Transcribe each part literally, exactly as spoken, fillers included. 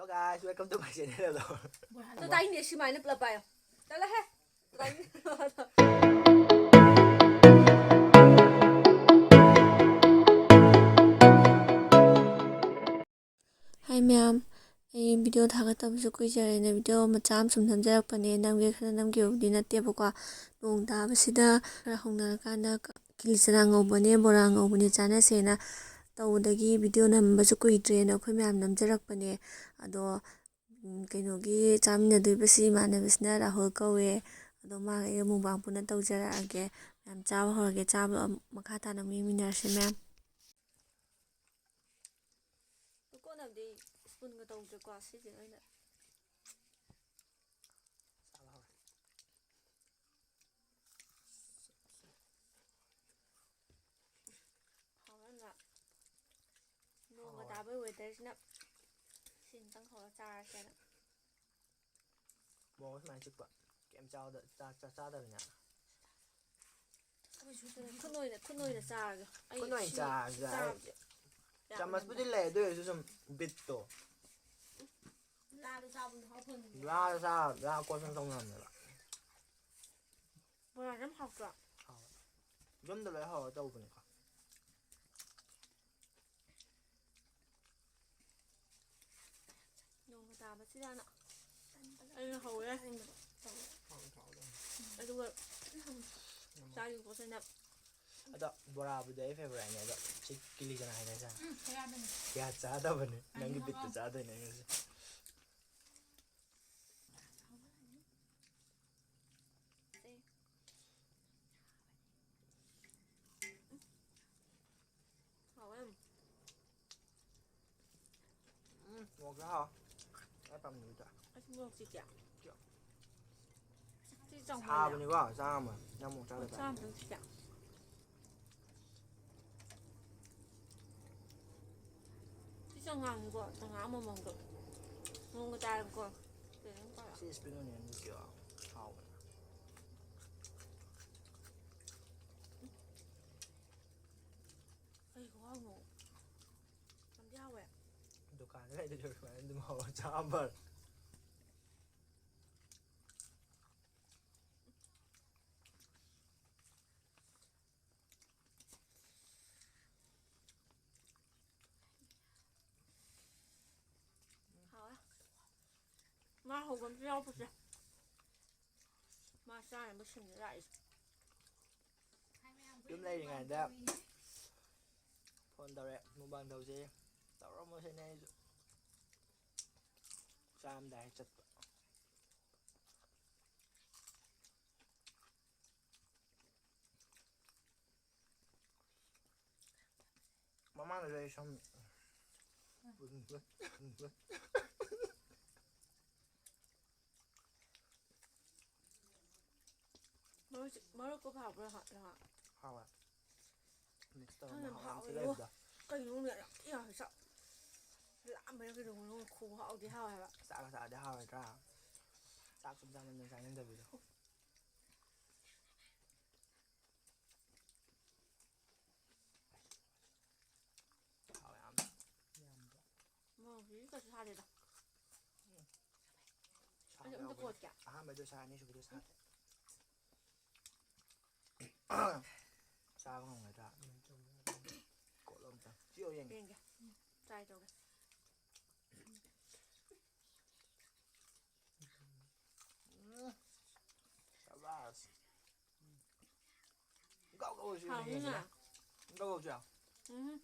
Guys, welcome to my channel. ꯑꯗꯣ ꯇꯥꯏꯅꯦ ꯁꯨꯃꯥꯏꯅ ꯄꯨꯂꯞ ꯄꯥꯏꯌꯣ꯫ ꯆꯠꯂꯣꯍꯦ꯫ ꯇꯥꯏꯅꯦ꯫ ꯍꯥꯏ ꯃꯌꯥꯝ, ꯑꯩ ꯚꯤꯗꯤꯑꯣ ꯊꯥꯒꯠꯇꯕꯁꯨ ꯀꯨꯏꯖꯔꯦꯅ ꯚꯤꯗꯤꯑꯣ ꯃꯆꯥ ꯑꯃ ꯁꯨꯝ ꯅꯝꯖꯔꯛꯄꯅꯦ꯫ ꯅꯝꯒꯦ ꯈꯟꯅ ꯅꯝꯈꯤꯕꯕꯨꯗꯤ ꯅꯠꯇꯦꯕꯀꯣ꯫ ꯅꯣꯡ ꯇꯥꯕꯁꯤꯗ ꯈꯔ ꯍꯧꯅꯔꯀꯥꯟꯗ ꯀꯤꯂꯤ ꯆꯅꯥ ꯉꯧꯕꯅꯦ, ꯕꯣꯔꯥ ꯉꯧꯕꯅꯦ ꯆꯥꯅꯁꯦꯅ ꯇꯧꯕꯗꯒꯤ ꯚꯤꯗꯤꯑꯣ ꯅꯝꯕꯁꯨ ꯀꯨꯏꯗ꯭ꯔꯦꯅ ꯑꯩꯈꯣꯏ ꯃꯌꯥꯝ ꯅꯝꯖꯔꯛꯄꯅꯦ꯫ ꯑꯗꯣ ꯎꯝ, ꯀꯩꯅꯣꯒꯤ ꯆꯥꯃꯤꯟꯅꯗꯣꯏꯕꯁꯤ ꯏꯃꯥꯟꯅꯕꯁꯤꯅ ꯔꯥꯍꯨꯜ ꯀꯧꯋꯦ꯫ ꯑꯗꯣ ꯃꯥꯒ ꯑꯩꯒ ꯃꯨꯛꯕꯥꯡ ꯄꯨꯟꯅ ꯇꯧꯖꯔꯛꯑꯒꯦ꯫ ꯃꯌꯥꯝ ꯆꯥꯕ ꯍꯧꯔꯒꯦ꯫ ꯆꯥꯕ ꯑꯃ-, ꯃꯈꯥ ꯇꯥꯅ ꯑꯃꯨꯛ ꯌꯦꯡꯃꯤꯟꯅꯔꯁꯤ ꯃꯌꯥꯝ꯫ ꯀꯣꯟꯅꯕꯗꯤ ꯁ꯭ꯄꯨꯟꯒ ꯇꯧꯗ꯭ꯔꯦꯀꯣ, ꯁꯤꯁꯦ ꯑꯣꯏꯅ꯫ ꯍꯥꯎꯔꯝꯅ ꯅꯣꯡꯒ ꯍꯥꯎꯔꯦ꯫ ꯇꯥꯕꯩ ꯋꯦꯗꯔꯁꯤꯅ ꯁꯤꯅꯇꯪ ꯍꯧꯔ ꯆꯥꯔꯁꯦꯅ꯫ ꯃꯣꯔꯣꯛ ꯁꯨꯃꯥꯏꯅ ꯆꯤꯛꯄ꯫ ꯀꯩꯝ ꯆꯥꯕꯗ-, ꯆꯥ-, ꯆꯥ-, ꯆꯥꯗꯕꯅꯦ꯫ ꯈꯨꯠ ꯑꯣꯏꯅ, ꯈꯨꯠ ꯑꯣꯏꯅ ꯆꯥꯔꯒꯦ꯫ ꯑꯩ ꯈꯨꯠ ꯑꯣꯏꯅ ꯁꯤ ꯆꯥꯔꯁꯦ꯫ ꯆꯥꯕꯁꯦ ꯌꯥꯝ ꯆꯥꯃꯁꯄꯨꯗꯤ ꯂꯩ, ꯑꯗꯨ ꯑꯣꯏꯔꯁꯨ ꯁꯨꯝ ꯕꯤꯠꯇꯣ꯫ ꯂꯥꯗ ꯆꯥꯕꯗꯣ ꯍꯥꯎ ꯐꯪꯗꯦ꯫ ꯂꯥꯗ ꯆꯥ-, ꯂꯥ ꯀꯣꯟ ꯁꯨꯝ ꯇꯧꯅꯕꯅꯦꯕ꯫ ꯕꯣꯔꯥꯁꯦ ꯌꯥꯝ ꯍꯥꯎꯇ꯭ꯔꯣ? ꯍꯥꯎꯋꯦ꯫ ꯌꯨꯝꯗ ꯂꯣꯏ ꯍꯧꯔ ꯇꯧꯕꯅꯤꯀꯣ꯫ ꯅꯣꯡꯒ ꯇꯥꯕꯁꯤꯗꯅ ꯑꯩꯅ ꯍꯧꯔꯦ꯫ ꯑꯗꯨꯒ ꯆꯥꯔꯤꯕ ꯄꯣꯠꯁꯤꯅ ꯑꯗꯣ ꯕꯣꯔꯥꯕꯨꯗꯤ ꯑꯩ ꯐꯦꯕꯣꯔꯥꯏꯠꯅꯦ, ꯑꯗꯣ ꯁꯤ ꯀꯤꯂꯤ ꯆꯅꯥ ꯍꯥꯏꯅ ꯆꯥ-, ꯎꯝ, ꯀꯌꯥ ꯆꯥꯗꯕꯅꯦ꯫ ꯅꯪꯒꯤ ꯕꯤꯠꯇ ꯆꯥꯗꯣꯏꯅꯦ ꯑꯩ ꯉꯁꯤ꯫ ꯍꯥꯎꯋꯦ ꯌꯥꯝ꯫ ꯎꯝ, ꯃꯣꯔꯣꯛꯁꯨ ꯍꯥꯎ꯫ ꯑꯩ ꯄꯥꯝꯖꯕꯤꯗꯣ꯫ ꯑꯩꯁꯨ ꯃꯣꯔꯣꯛ ꯆꯤꯛꯀꯦ꯫ ꯁꯤ ꯆꯥꯎꯃꯜꯂꯦ꯫ ꯁꯥꯕꯅꯤꯀꯣ, ꯆꯥ ꯉꯝꯃꯣꯏ꯫ ꯅꯪ ꯃꯣꯔꯣꯛ ꯆꯥꯗ ꯇꯥꯔꯗꯤ꯫ ꯆꯥꯝꯗꯪ ꯆꯤꯛꯀꯦ꯫ ꯁꯤ ꯆꯉꯥꯡꯅꯤꯀꯣ, ꯆꯉꯥꯡ ꯑꯃꯃꯝꯒ꯫ ꯅꯣꯡꯒ ꯇꯥꯔꯒꯀꯣ꯫ ꯀꯩꯅꯣꯝ ꯇꯧꯔꯦ꯫ ꯁꯤ spring onionꯗꯨ ꯆꯤꯛꯑꯣ꯫ ꯍꯥꯎꯕꯅꯦ꯫ ꯀꯩ ꯈꯨꯍꯥꯎꯅꯣ? ꯌꯥꯝꯗꯤ ꯍꯥꯎꯋꯦ꯫ ꯑꯗꯨ ꯀꯥꯟꯗ ꯂꯩꯗꯣꯏ ꯁꯔꯨꯛ ꯁꯨꯃꯥꯏꯅ ꯑꯗꯨꯝ ꯍꯧꯔ ꯆꯥꯕ ꯐꯔꯦ꯫ ꯍꯥꯎꯋꯦ꯫ ꯉꯥ ꯍꯧꯕ ꯑꯝꯇ ꯌꯥꯎꯕꯁꯦ꯫ ꯃꯥ ꯆꯥꯅꯕ ꯁꯤꯡꯗ ꯂꯥꯛꯏꯁꯦ꯫ ꯌꯨꯝ ꯂꯩꯔꯤꯉꯩꯗ ꯐꯣꯟ ꯇꯧꯔꯦ, "ꯃꯨꯛꯕꯥꯡ ꯇꯧꯁꯦ"꯫ ꯇꯧꯔꯝꯃꯣꯁꯤꯅꯦ ꯑꯩꯁꯨ꯫ ꯆꯥꯔꯝꯗꯥꯏ ꯆꯠꯄ꯫ ꯃꯃꯥꯡꯗꯁꯨ ꯑꯩ ꯁꯝ ꯃꯔꯣꯏꯁꯦ, ꯃꯔꯣꯏ ꯀꯣ ꯐꯥꯎꯕ꯭ꯔꯥ ꯍꯥ-, ꯍꯥ? ꯍꯥꯎꯋꯦ꯫ Mix ꯇꯧꯔ ꯈꯪꯗꯦ, ꯃꯍꯥꯎ ꯌꯥꯝ ꯍꯥꯎꯋꯦ ꯊꯤ ꯏꯕꯣ꯫ ꯂꯩꯕꯗꯣ꯫ ꯀꯩꯅꯣ ꯈꯪꯗꯦ, ꯌꯥꯝ ꯊꯤ ꯍꯥꯎꯋꯦ ꯆꯥꯛ꯫ ꯂꯥꯝꯕꯩꯔꯥ ꯀꯩꯗꯧꯕꯅꯣ ꯈꯪꯗꯦ, ꯈꯨꯍꯥꯎꯗꯤ ꯍꯥꯎꯋꯦ ꯍꯥꯏꯕ꯫ ꯆꯥꯛꯀ ꯆꯥꯔꯗꯤ ꯍꯥꯎꯔꯣꯏꯗ꯭ꯔꯥ? ꯆꯥꯛ ꯁꯨꯝ ꯆꯥꯅꯤꯡ-, ꯆꯥꯅꯤꯡꯗꯕꯤꯗꯣ꯫ ꯍꯥꯎꯋꯦ ꯌꯥꯝꯅ꯫ ꯌꯥꯝꯕ꯫ ꯃꯣꯔꯣꯛꯁꯤꯗꯤ ꯀꯩꯁꯨ ꯁꯥꯗꯦꯗ꯫ ꯎꯝ꯫ ꯑꯩ ꯑꯝꯇ ꯁꯥꯕ ꯀꯣꯠꯀꯦ꯫ ꯑꯍꯥꯟꯕꯩꯗꯣ ꯁꯥ, ꯑꯅꯤꯁꯨꯕꯗꯣ ꯁꯥꯗꯦ꯫ ꯆꯥꯕ ꯉꯝꯒꯗ꯭ꯔꯥ? ꯀꯣꯠꯂꯣ ꯑꯝꯇ꯫ ꯆꯤꯛꯑꯣ ꯌꯦꯡꯒꯦ꯫ ꯌꯦꯡꯒꯦ꯫ ꯎꯝ꯫ Try ꯇꯧꯒꯦ꯫ ꯎꯝ꯫ ꯁꯕꯥꯁ꯫ ꯒꯥꯎ ꯒꯥꯎ ꯆꯦꯜꯂꯦ ꯍꯥꯎꯅꯤꯅ꯫ ꯌꯦꯡꯉꯨꯅꯦ꯫ ꯒꯥꯎ ꯒꯥꯎ ꯆꯦꯜꯂꯦ꯫ ꯎꯝ꯫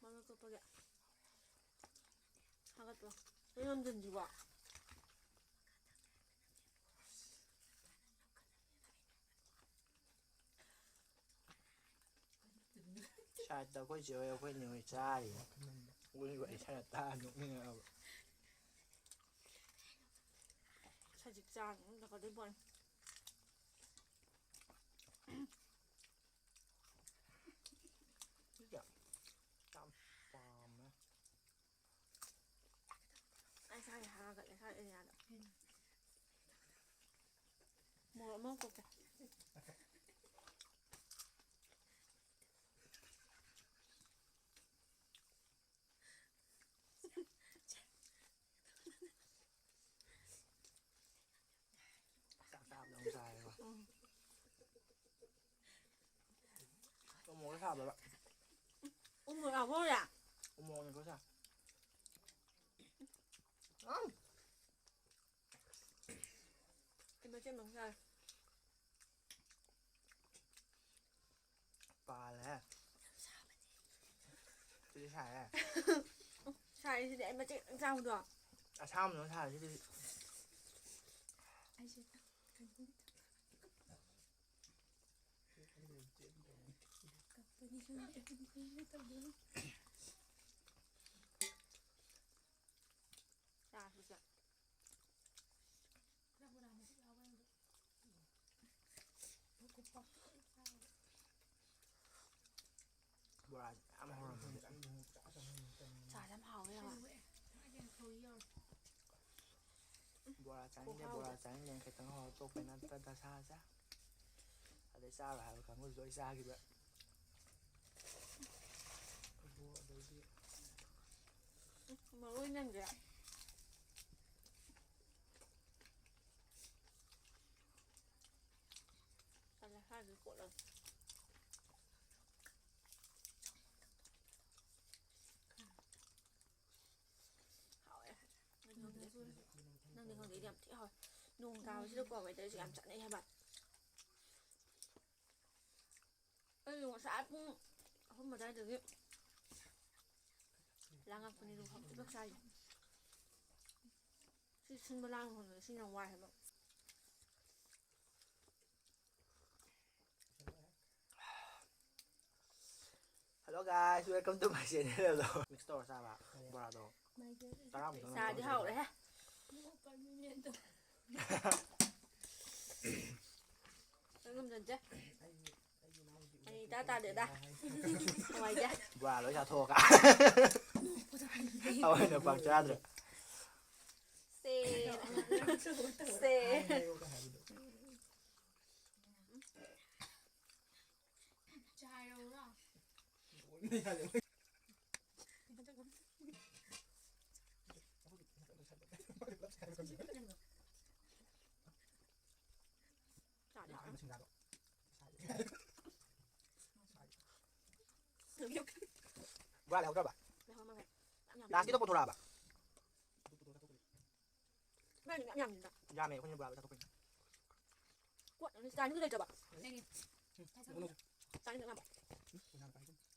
ꯃꯔꯣꯏ ꯀꯨꯞꯄꯒꯤ ꯊꯥꯒꯠꯄ꯭ꯔꯣ? ꯂꯣꯏ ꯌꯣꯝꯁꯤꯟꯁꯤꯕꯣ? Side ꯇ ꯑꯩꯈꯣꯏ ꯆꯦ ꯍꯣꯏ, ꯑꯩꯈꯣꯏ ꯅꯦ ꯍꯣꯏ ꯆꯥꯔꯤ꯫ ꯑꯩꯈꯣꯏ ꯋꯥꯔꯤ ꯁꯥꯟꯅ ꯇꯥ ꯅꯣꯛꯅꯤꯡꯉꯛꯑꯕ꯫ ꯁꯖꯤꯛ ꯆꯥꯕ ꯑꯃ ꯂꯥꯛꯀꯗꯣꯏ ꯄꯣꯠꯅꯤ꯫ ꯁꯤꯁꯦ ꯌꯥꯝ ꯄꯥꯝꯃꯦ꯫ ꯑꯩ ꯏꯁꯥꯒꯤ ꯍꯥꯏꯔꯒ ꯏꯁꯥꯒꯤ ꯑꯦꯔꯤꯌꯥꯗ꯫ ꯃꯣꯔꯣꯛ ꯑꯃ ꯀꯣꯛꯀꯦ꯫ ꯆꯥꯛ ꯆꯥꯕꯗ ꯑꯃꯨꯛ ꯆꯥꯔꯦꯀꯣ꯫ ꯎꯝ꯫ ꯎꯃꯣꯔꯣꯛ ꯁꯥꯕ꯭ꯔꯕ? ꯎꯃꯣꯔꯣꯛ ꯌꯥꯎꯕ꯭ꯔꯥ? ꯎꯃꯣꯔꯣꯛꯅꯤꯀꯣ ꯁꯥ꯫ ꯎꯝ꯫ ꯏꯃꯥ ꯆꯦ ꯃꯪ ꯆꯥꯔꯦ꯫ ꯄꯥꯜꯂꯦ꯫ ꯁꯤꯗꯤ ꯁꯥꯏꯍꯦ꯫ ꯁꯥꯏꯁꯤꯗꯤ ꯑꯩ ꯃꯆꯦꯠ ꯈꯛꯇꯪ ꯆꯥꯕꯗꯣ꯫ ꯑꯁꯥꯕꯗꯨꯅ ꯁꯥꯔꯦ ꯁꯤꯗꯤ꯫ ꯑꯩꯁꯦ ꯀꯩꯅꯣ ꯆꯥꯁꯤꯁꯦ꯫ ꯕꯣꯔꯥꯁꯦ ꯌꯥꯝ ꯍꯧꯔꯝꯃꯦ꯫ ꯆꯥꯁꯦ ꯌꯥꯝ ꯍꯥꯎꯋꯦ ꯌꯥꯝ꯫ ꯕꯣꯔꯥ ꯆꯥꯅꯤꯡꯗꯦ, ꯈꯨꯍꯥꯎꯗꯤ꯫ ꯕꯣꯔꯥ ꯆꯥꯅꯤꯡꯗꯦꯅ ꯈꯤꯇꯪ ꯍꯧꯔ ꯇꯣꯛꯄꯩ ꯅꯠꯇ꯭ꯔ ꯗꯁꯥꯁꯦ꯫ ꯑꯗꯩ ꯆꯥꯔꯣꯏ ꯍꯥꯏꯕ ꯀꯥꯡꯕꯨꯁꯨ ꯂꯣꯏ ꯆꯥꯈꯤꯕ꯫ ꯃꯔꯣꯏ ꯅꯪꯗꯦ꯫ ꯇꯜꯂꯦ, ꯈꯔꯗꯤ ꯀꯣꯠꯂꯒꯦ꯫ ꯍꯥꯎꯋꯦ꯫ ꯅꯪꯗꯤ ꯈꯪꯗꯦ, ꯑꯩꯗꯤ ꯌꯥꯝ ꯊꯤ ꯍꯥꯎꯋꯦ꯫ ꯅꯣꯡ ꯇꯥꯕꯁꯤꯗꯀꯣ weatherꯁꯦ ꯌꯥꯝ ꯆꯥꯅꯩ ꯍꯥꯏꯕ꯫ ꯑꯩ ꯉꯁꯥꯏ ꯄꯨꯡ ꯑꯍꯨꯝ ꯑꯗꯨꯋꯥꯏꯗꯒꯤ ꯂꯥꯡꯉꯛꯄꯅꯦ, ꯑꯗꯨꯒ ꯍꯧꯖꯤꯛ ꯈꯛ ꯆꯥꯏꯁꯦ꯫ ꯁꯤ ꯁꯤꯟꯕ ꯂꯥꯡꯕ ꯍꯣꯠꯅꯕꯗ ꯁꯤꯅ ꯋꯥꯏ ꯍꯥꯏꯕ꯫ Hello guys, welcome to my channel. Mix ꯇꯧꯔ ꯆꯥꯕ ꯕꯣꯔꯥꯗꯣ꯫ ꯆꯥꯔꯥꯃꯨꯛꯇꯪ ꯆꯥꯗꯤ ꯇꯧꯔ ꯍꯥꯎꯔꯦꯍꯦ꯫ ꯆꯥꯔꯥꯃꯨꯛꯇꯪ ꯆꯥ-, ꯑꯩ ꯏꯇꯥ ꯇꯥꯗꯦꯗ꯫ ꯍꯋꯥꯏꯁꯦ꯫ ꯕꯣꯔꯥ ꯂꯣꯏ ꯆꯥꯊꯣꯛꯑꯒ꯫ ꯍꯋꯥꯏꯅ ꯄꯥꯛ ꯆꯥꯗ꯭ꯔꯦ꯫ ꯁꯦ꯫ ꯁꯦ꯫ ꯕꯣꯔꯥ ꯂꯩꯍꯧꯗ꯭ꯔꯕ? ꯂꯩꯍꯧꯔꯝꯃꯔꯣꯏ꯫ ꯌꯥꯝ ꯌꯥꯝ ꯂꯥꯁꯀꯤꯗꯣ ꯄꯨꯊꯣꯔꯛꯑꯕ? ꯃꯥꯏꯗꯤ ꯃꯌꯥꯝ ꯌꯥꯝꯃꯤꯗ꯫ ꯌꯥꯝꯃꯦ, ꯑꯩꯈꯣꯏꯅ ꯕꯣꯔꯥꯗꯣ ꯆꯥꯊꯣꯛꯄꯩꯅꯦ꯫ ꯀꯣꯠ-, ꯆꯥꯅꯤꯡꯉꯥꯏ ꯂꯩꯇ꯭ꯔꯕ? ꯂꯩꯔꯤ꯫ ꯆꯥꯅꯤꯡꯉꯥꯏ ꯂꯩꯇ꯭ꯔꯕ?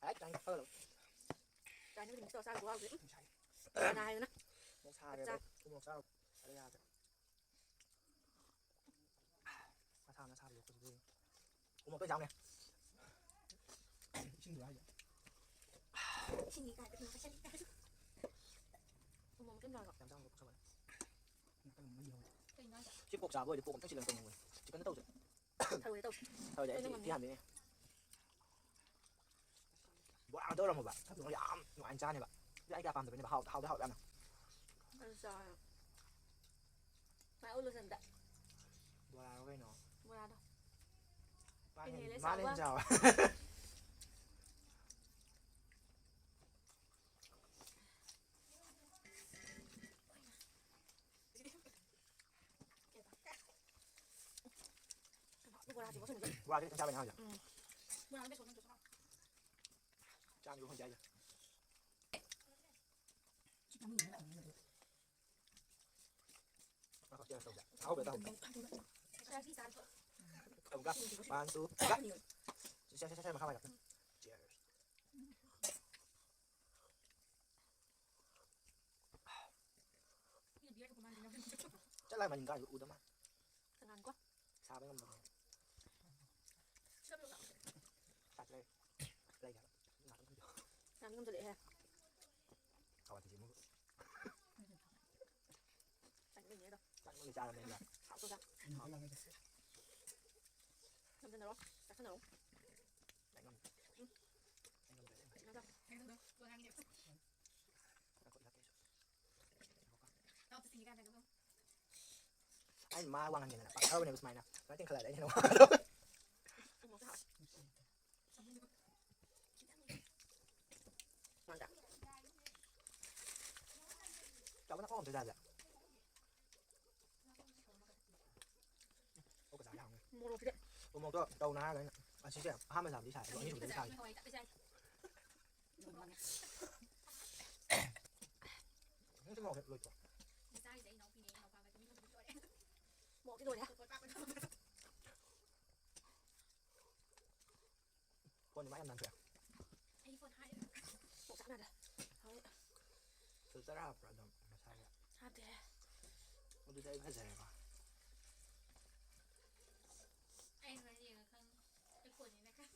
ꯍꯥꯏ, ꯆꯥꯅꯤꯡꯉꯥꯏ ꯐꯒꯗꯕ꯫ ꯆꯥꯅꯤꯡꯉꯥꯏ ꯃꯤꯛꯁ ꯇꯧꯔ ꯆꯥꯔꯨꯕ ꯍꯥꯎꯗꯦ꯫ ꯉꯁꯥꯏ꯫ ꯀꯅꯥ ꯍꯥꯏꯗꯅ? ꯃꯣꯔꯣꯛ ꯁꯥꯔꯦ, ꯆꯥ꯫ ꯃꯣꯔꯣꯛ ꯆꯥꯔꯨ꯫ ꯑꯗ ꯌꯥꯗ꯭ꯔꯦ꯫ ꯃꯁꯥꯅ ꯁꯥꯕ ꯌꯣꯛꯄꯁꯤꯗꯤ꯫ ꯎꯃꯣꯛꯇꯣ ꯌꯥꯎꯅꯦ꯫ ꯏꯁꯤꯡꯗꯨꯔꯣ ꯍꯥꯏꯁꯦ? ꯏꯁꯤꯡꯗꯤ ꯀꯥꯏꯗ ꯀꯩꯅꯣ ꯄꯩꯁꯥꯗꯤ ꯀꯥꯏꯗ? ꯎꯃꯣꯛ ꯃꯇꯨꯝ ꯆꯥꯔꯣ꯫ ꯌꯥꯝ ꯆꯥꯎꯅ ꯄꯨꯊꯣꯛꯆꯕꯅꯦ꯫ ꯅꯥꯀꯟ ꯑꯃ ꯌꯦꯡꯉꯣ꯫ ꯀꯩꯅꯣ ꯍꯥꯏꯁꯦ? ꯁꯤ ꯄꯣꯛ ꯆꯥꯕ ꯑꯣꯏꯔꯗꯤ ꯄꯣꯛ ꯑꯝꯇꯪ ꯁꯤꯜꯂꯒ ꯇꯧꯅꯤꯡꯕꯅꯦ꯫ ꯆꯤꯛꯀꯟꯗ ꯇꯧꯁꯦ꯫ ꯊꯔꯣꯏꯗ ꯇꯧꯁꯦ꯫ ꯊꯔꯣꯏꯗ ꯑꯩ ꯊꯔꯣꯏꯗ ꯊꯤ ꯉꯝꯅꯤ꯫ ꯌꯥꯝꯃꯤꯅꯦ꯫ ꯕꯣꯔꯥ ꯉꯥꯛꯇ ꯑꯣꯏꯔꯝꯃꯕ ꯌꯥꯝ ꯅꯨꯡꯉꯥꯏꯅ ꯆꯥꯅꯦꯕ꯫ ꯑꯗꯨ ꯑꯩ ꯀꯌꯥ ꯄꯥꯝꯗꯕꯅꯦꯕ꯫ ꯍꯥꯎꯗꯤ ꯍꯥꯎꯗꯤ ꯍꯥꯎꯋꯦ ꯌꯥꯝꯅ꯫ ꯑꯗꯨ ꯆꯥꯔꯣ꯫ ꯃꯥꯏ ꯎꯠꯂꯨꯁꯦ ꯑꯝꯇ꯫ ꯕꯣꯔꯥꯔꯣ ꯀꯩꯅꯣ? ꯕꯣꯔꯥꯗꯣ꯫ ꯃꯥꯅ ꯀꯩꯅꯣ ꯍꯦꯟ-, ꯍꯦꯜꯂꯦ ꯃꯥꯅ ꯍꯦꯟ ꯆꯥꯎꯕ? ꯆꯥꯎꯕ꯫ ꯕꯣꯔꯥꯁꯤꯕꯣ ꯁꯨꯝ ꯕꯣꯔꯥꯁꯦ ꯈꯤꯇꯪ ꯆꯥꯕꯅꯦ ꯍꯥꯏꯁꯦ꯫ ꯎꯝ꯫ ꯕꯣꯔꯥꯗꯣ ꯕꯦꯁꯣꯟ ꯅꯝꯗ꯭ꯔꯁꯨ ꯍꯥꯎ-, ꯆꯥꯅꯤꯕ ꯈꯪꯗꯦ ꯍꯥꯏꯁꯦ꯫ ꯆꯤꯛꯀꯟ ꯃꯍꯤ ꯂꯥꯛꯑꯕꯅꯤꯅ ꯑꯗꯨ꯫ ꯑꯍꯥꯎꯕ ꯇꯧꯁꯦ꯫ ꯑꯍꯥꯎꯕ ꯇꯧꯁꯦ꯫ ꯑꯃꯨꯛꯀ꯫ One, two, three. ꯁꯦ, ꯁꯦ, ꯁꯦ, ꯁꯦ, ꯃꯈꯥ ꯃꯥꯏꯗ꯫ Cheers꯫ ꯆꯠꯂ ꯃꯅꯤꯡ ꯀꯥꯏꯗ ꯎꯗ ꯃꯥ꯫ ꯀꯅꯥꯅꯣꯀꯣ? ꯁꯥꯕ ꯉꯝꯗꯕꯅꯦ꯫ ꯁꯥꯠꯂꯦ꯫ ꯂꯩ ꯍꯥꯏꯕ꯫ ꯉꯥꯛꯇꯪ ꯊꯝꯕꯤꯌꯣ꯫ ꯌꯥꯝ ꯉꯝꯖꯜꯂꯛꯑꯦꯍꯦ꯫ ꯍꯋꯥꯏ ꯊꯤꯁꯦ ꯃꯨꯛ꯫ ꯆꯥꯅꯤꯡꯉꯦ ꯑꯗꯣ꯫ ꯆꯥꯅꯤꯡꯕꯒꯤ ꯆꯥꯔꯕꯅꯦ ꯑꯩꯅ꯫ ꯍꯥꯎꯇ꯭ꯔꯣ ꯆꯥ? ꯎꯝ, ꯍꯥꯎ꯫ ꯅꯝꯖꯟꯅꯔꯣ꯫ ꯆꯥꯁꯟꯅꯔꯣ꯫ ꯆꯥꯅꯤꯡꯉꯝ-, ꯎꯝ꯫ ꯆꯥꯅꯤꯡꯉꯝꯗ꯭ꯔꯦ ꯑꯁꯦꯡꯕ꯫ ꯀꯩꯅꯣꯗꯣ? ꯉꯥꯏꯈꯣ, ꯏꯂꯥꯛꯀꯦ ꯑꯩꯁꯨ꯫ ꯑꯩ ꯃꯥ ꯋꯥꯡꯍꯟꯒꯦꯗꯅ ꯄꯥꯛꯊꯕꯅꯦꯕ ꯁꯨꯃꯥꯏꯅ꯫ ꯁꯨꯃꯥꯏꯅ ꯇꯤꯡꯈꯠꯂꯛꯑꯗꯤ ꯑꯩꯅ ꯍꯦꯟꯅ ꯋꯥꯡꯉꯗꯧꯕ꯫ ꯎꯝ, ꯃꯣꯔꯣꯛꯁꯦ ꯍꯥꯎꯋꯦ꯫ ꯑꯝꯇ ꯆꯥꯁꯦ꯫ ꯑꯣꯛꯀ ꯆꯥꯁꯦ ꯍꯥꯎꯅꯤ꯫ ꯃꯣꯔꯣꯛꯁꯤꯗ꯫ ꯎꯃꯣꯔꯣꯛꯇꯣ ꯇꯧꯅ ꯍꯥꯏꯔꯒ ꯑꯩꯅ ꯑꯁꯤꯁꯦ ꯑꯍꯥꯟꯕ ꯆꯥꯕꯗꯤ ꯁꯥꯏ, ꯑꯗꯣ ꯑꯅꯤꯁꯨꯕꯗꯗꯤ ꯁꯥꯏ꯫ ꯅꯪꯁꯨ ꯃꯣꯔꯣꯛ ꯂꯣꯏꯗ꯭ꯔꯣ? ꯃꯣꯔꯣꯛꯇꯤ ꯂꯣꯏꯔꯦ꯫ ꯐꯣꯟꯁꯦ ꯃꯥ ꯌꯥꯝ ꯅꯥꯟꯊꯣꯛꯑꯦ꯫ ꯑꯩ ꯐꯣꯟ ꯍꯥꯏꯔꯦ꯫ ꯀꯣꯛ ꯆꯥꯛꯅꯗꯦ꯫ ꯍꯣꯏ꯫ ꯐꯤꯜꯇꯔ ꯍꯥꯞꯄ꯭ꯔꯥ ꯑꯗꯨꯝ ꯃꯁꯥꯒꯤ? ꯍꯥꯞꯇꯦꯍꯦ꯫ ꯑꯗꯨꯗꯤ ꯑꯩ ꯐꯖꯔꯦꯀꯣ? ꯑꯩ ꯍꯣꯔꯦꯟ ꯌꯦꯡꯉ ꯈꯪꯅꯤ꯫ ꯑꯩ ꯐꯣꯟꯅꯤꯅ ꯈꯪ-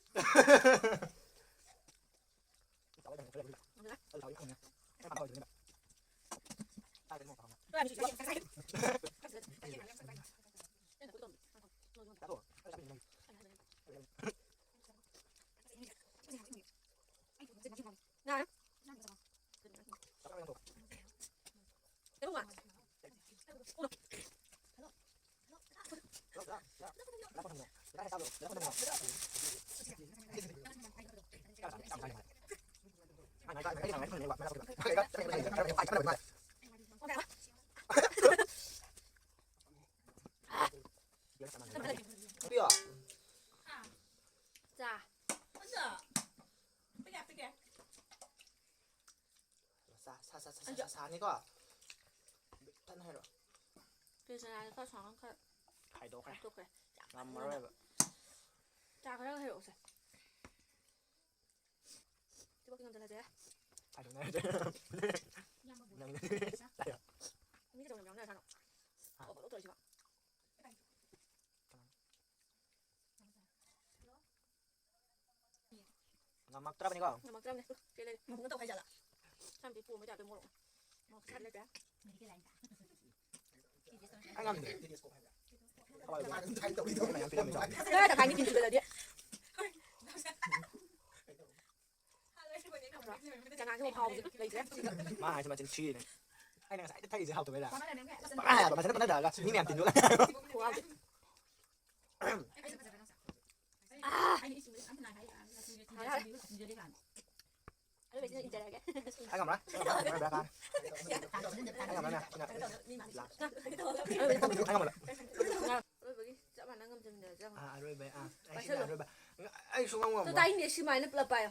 ꯆꯥꯎꯋꯦ ꯀꯩꯅꯣ ꯈꯔ ꯌꯥꯝꯅ꯫ ꯑꯗꯨꯅ? ꯑꯗꯨ ꯆꯥꯎꯋꯦ ꯈꯪꯉꯦ꯫ ꯑꯩ ꯃꯥ ꯀꯧꯔꯤꯗꯨꯅꯦꯕ꯫ ꯆꯥꯗ꯭ꯔꯗꯤ ꯃꯣꯔꯣꯛ ꯍꯥꯎꯅ꯫ ꯂꯣꯏꯔꯦ, ꯃꯤꯁꯨ ꯆꯥꯎꯋꯦ꯫ ꯆꯥꯊꯣꯛꯑꯣ꯫ ꯑꯩ ꯆꯥꯕꯤꯅꯦ ꯅꯪꯒꯤ꯫ ꯌꯥꯔꯦ꯫ ꯆꯥ꯫ ꯁꯥ, ꯁꯥ, ꯁꯥ, ꯁꯥ, ꯁꯥ, ꯁꯥꯅꯤꯀꯣ꯫ ꯊꯟꯅ ꯍꯩꯔꯛꯑꯣ꯫ ꯀꯦꯂꯤ ꯆꯅꯥꯁꯦ ꯈꯔ ꯁꯥꯡꯅ ꯈꯔ ꯈꯥꯏꯗꯣꯛꯈ꯭ꯔꯦ꯫ ꯈꯥꯏꯗꯣꯛꯈ꯭ꯔꯦ꯫ ꯌꯥꯝ ꯉꯝꯃꯔꯣꯏꯕ꯫ ꯆꯥ ꯈꯔ ꯍꯩꯔꯛꯑꯣꯁꯦ꯫ ꯁꯤꯐꯥꯎꯗꯤ ꯉꯝꯖꯜꯂꯁꯦ꯫ ꯈꯥꯏꯗꯣꯛꯅꯔꯁꯦ꯫ ꯅꯪ꯫ ꯃꯤ ꯀꯩꯗꯧꯕ ꯌꯥꯎꯅꯔ ꯁꯥꯅꯣ? ꯍꯥ? ꯑꯣ, ꯂꯧꯊꯣꯔꯛꯏꯁꯤꯕꯣ꯫ ꯉꯝꯃꯛꯇ꯭ꯔꯕꯅꯤꯀꯣ? ꯉꯝꯃꯛꯇ꯭ꯔꯕꯅꯦ꯫ ꯆꯦ ꯂꯩꯔꯦ꯫ ꯃꯨꯟꯅ ꯇꯧ ꯍꯥꯏꯖꯥꯠꯂ? ꯁꯝꯗꯤ ꯄꯣꯝꯕꯩ ꯇꯥꯏꯞꯇ ꯃꯣꯔꯣꯛ꯫ ꯃꯣꯔꯣꯛ ꯁꯥꯗ ꯂꯩꯇ꯭ꯔꯦ꯫ ꯑꯩ ꯉꯝꯗ꯭ꯔꯦ꯫ ꯃꯥꯅ ꯑꯗꯨꯝ ꯇ꯭ꯔꯥꯏ ꯇꯧꯔꯤꯗꯣ꯫ ꯃꯌꯥꯝ ꯄꯤꯔꯝꯃꯤ ꯆꯥꯎ꯫ ꯅꯪ ꯇꯪꯈꯥꯏ ꯃꯤ ꯇꯤꯟ ꯆꯨꯝꯖꯜꯂꯗꯤ꯫ ꯆꯅꯥꯁꯦ ꯑꯃꯨꯛ ꯍꯥꯎꯕꯁꯦ ꯂꯩꯇ꯭ꯔꯦ꯫ ꯃꯥ ꯍꯥꯏꯁꯦ ꯃꯆꯤꯟ ꯊꯤꯔꯤꯅꯦ꯫ ꯑꯩꯅ ꯉꯁꯥꯏꯗꯩ ꯊꯛꯏꯁꯦ ꯍꯥꯎꯇꯕꯩꯔꯥ? ꯄꯪꯍꯥꯏ ꯍꯥꯏꯕ, ꯃꯊꯟꯇ ꯄꯪꯊꯛ ꯊꯛꯑꯒ ꯃꯤ ꯃꯌꯥꯝ ꯇꯤꯟꯗꯣ꯫ ꯈꯨꯍꯥꯎꯁꯦ꯫ ꯑꯥ! ꯐꯔꯦ, ꯐꯔꯦ꯫ ꯑꯔꯣꯏꯕꯁꯤꯅ ꯏꯟꯖꯔꯒꯦ꯫ ꯑꯩ ꯉꯝꯃꯔꯣꯏ꯫ ꯑꯩ ꯉꯝꯃꯔꯣꯏ꯫ ꯑꯩ ꯉꯝꯃꯔꯣꯏ꯫ ꯑꯩ ꯉꯝꯃꯔꯣꯏ꯫ ꯑꯔꯣꯏꯕꯒꯤ ꯆꯞ ꯃꯥꯟꯅ ꯉꯝꯖꯃꯤꯟꯅꯔꯁꯦ ꯌꯦꯡꯉꯣ꯫ ꯑꯥ, ꯑꯔꯣꯏꯕ, ꯑꯥ, ꯑꯩ ꯁꯤꯅ ꯄꯥꯏꯁꯜꯂꯣ꯫ ꯑꯔꯣꯏꯕ꯫ ꯑꯩ ꯁꯨꯡꯉꯝ ꯇꯨ ꯉꯝꯃꯣꯏ꯫ ꯇꯥꯏꯅꯦ, ꯁꯤ ꯃꯥꯏꯅ ꯄꯨꯂꯞ ꯄꯥꯏꯌꯣ꯫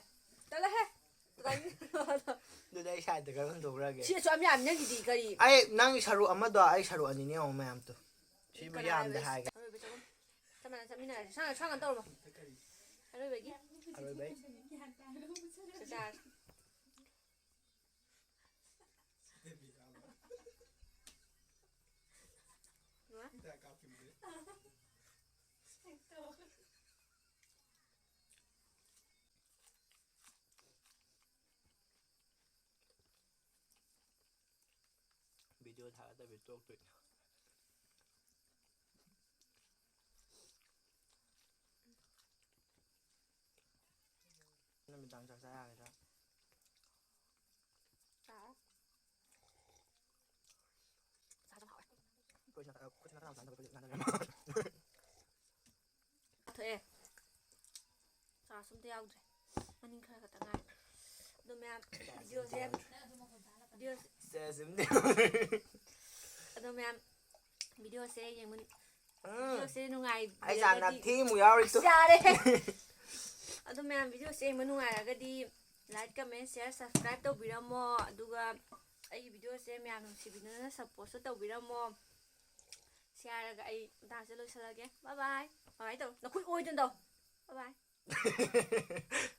ꯆꯠꯂꯣꯍꯦ꯫ ꯇꯨ ꯇꯥꯏꯅꯦ꯫ ꯑꯗꯨꯗꯤ ꯑꯩ ꯁꯥꯏꯗ ꯈꯔ ꯍꯟꯗꯣꯛꯈ꯭ꯔꯒꯦ꯫ ꯁꯤ ꯑꯁꯨꯛ ꯌꯥꯝ ꯌꯥꯝꯅ ꯅꯪꯒꯤꯗꯤ ꯀꯔꯤ? ꯑꯩ ꯅꯪꯒꯤ ꯁꯔꯨꯛ ꯑꯃꯗꯣ, ꯑꯩ ꯁꯔꯨꯛ ꯑꯅꯤꯅꯦ ꯌꯦꯡꯉꯣ ꯃꯌꯥꯝꯗꯣ꯫ ꯁꯤꯕꯨ ꯀꯅꯥ ꯌꯥꯝꯗꯦ ꯍꯥꯏꯕ? ꯍꯥꯏꯒꯦ꯫ ꯑꯔꯣꯏꯕ ꯆꯠꯂꯣ꯫ ꯆꯞ ꯃꯥꯟꯅ ꯆꯠꯃꯤꯟꯅꯔꯁꯤ꯫ ꯁꯥꯡꯅ, ꯁꯥꯡꯅ ꯇꯧꯔꯝꯃꯣ꯫ ꯑꯔꯣꯏꯕꯒꯤ꯫ ꯑꯔꯣꯏꯕꯩ꯫ ꯆꯥꯔꯁꯤ꯫ ꯂꯣꯏꯔꯦ꯫ ꯚꯤꯗꯤꯑꯣ ꯊꯥꯒꯠꯇꯕꯤ ꯇꯣꯛꯇꯣꯏꯅꯦ꯫ ꯅꯨꯃꯤꯗꯥꯡ ꯆꯥꯛ ꯆꯥ ꯌꯥꯒꯗ꯭ꯔꯥ? ꯆꯥꯔꯣ꯫ ꯆꯥꯁꯨ ꯍꯥꯎꯋꯦ꯫ ꯑꯩꯈꯣꯏ ꯁꯤꯅ ꯈꯔ, ꯑꯩꯈꯣꯏ ꯁꯤꯅ ꯈꯔ ꯌꯥꯝ ꯆꯥꯅꯕ, ꯑꯩꯈꯣꯏꯗꯤ ꯉꯥꯟꯅꯔꯦ꯫ ꯊꯣꯛꯑꯦ꯫ ꯆꯥꯁꯨ ꯑꯝꯇ ꯌꯥꯎꯗ꯭ꯔꯦ꯫ ꯃꯅꯤꯡ ꯈꯔ ꯈꯛꯇ ꯉꯥꯏꯔꯦ꯫ ꯑꯗꯣ ꯃꯌꯥꯝ, ꯚꯤꯗꯤꯑꯣꯁꯦ, ꯚꯤꯗꯤꯑꯣꯁꯦ, ꯆꯥꯁꯨ ꯑꯝꯇ ꯌꯥꯎꯗ꯭ꯔꯦ꯫ ꯑꯗꯣ ꯃꯌꯥꯝ, ꯚꯤꯗꯤꯑꯣꯁꯦ ꯌꯦꯡꯕ, ꯎꯝ꯫ ꯚꯤꯗꯤꯑꯣꯁꯦ ꯅꯨꯡꯉꯥꯏ-, ꯑꯩ ꯆꯥ ꯌꯦꯡꯉꯒꯗꯤ ꯅꯥꯊꯤ ꯑꯃꯨꯛ ꯌꯥꯎꯔꯤ ꯇꯨ꯫ ꯑꯁ, ꯌꯥꯔꯦ꯫ ꯑꯗꯣ ꯃꯌꯥꯝ, ꯚꯤꯗꯤꯑꯣꯁꯦ ꯌꯦꯡꯕ ꯅꯨꯡꯉꯥꯏꯔꯒꯗꯤ like, comment, share, subscribe ꯇꯧꯕꯤꯔꯝꯃꯣ꯫ ꯑꯗꯨꯒ ꯑꯩꯒꯤ ꯚꯤꯗꯤꯑꯣꯁꯦ ꯃꯌꯥꯝ ꯅꯨꯡꯁꯤꯕꯤꯗꯨꯅ supportꯁꯨ ꯇꯧꯕꯤꯔꯝꯃꯣ꯫ ꯁꯤ ꯍꯥꯏꯔꯒ ꯑꯩ ꯃꯇꯥꯡꯁꯤꯗ ꯂꯣꯏꯁꯤꯜꯂꯒꯦ꯫ Bye bye꯫ Bye bye ꯇꯧ꯫ ꯅꯈꯨꯠ ꯑꯣꯏꯗꯅ ꯇꯧ꯫ Bye bye꯫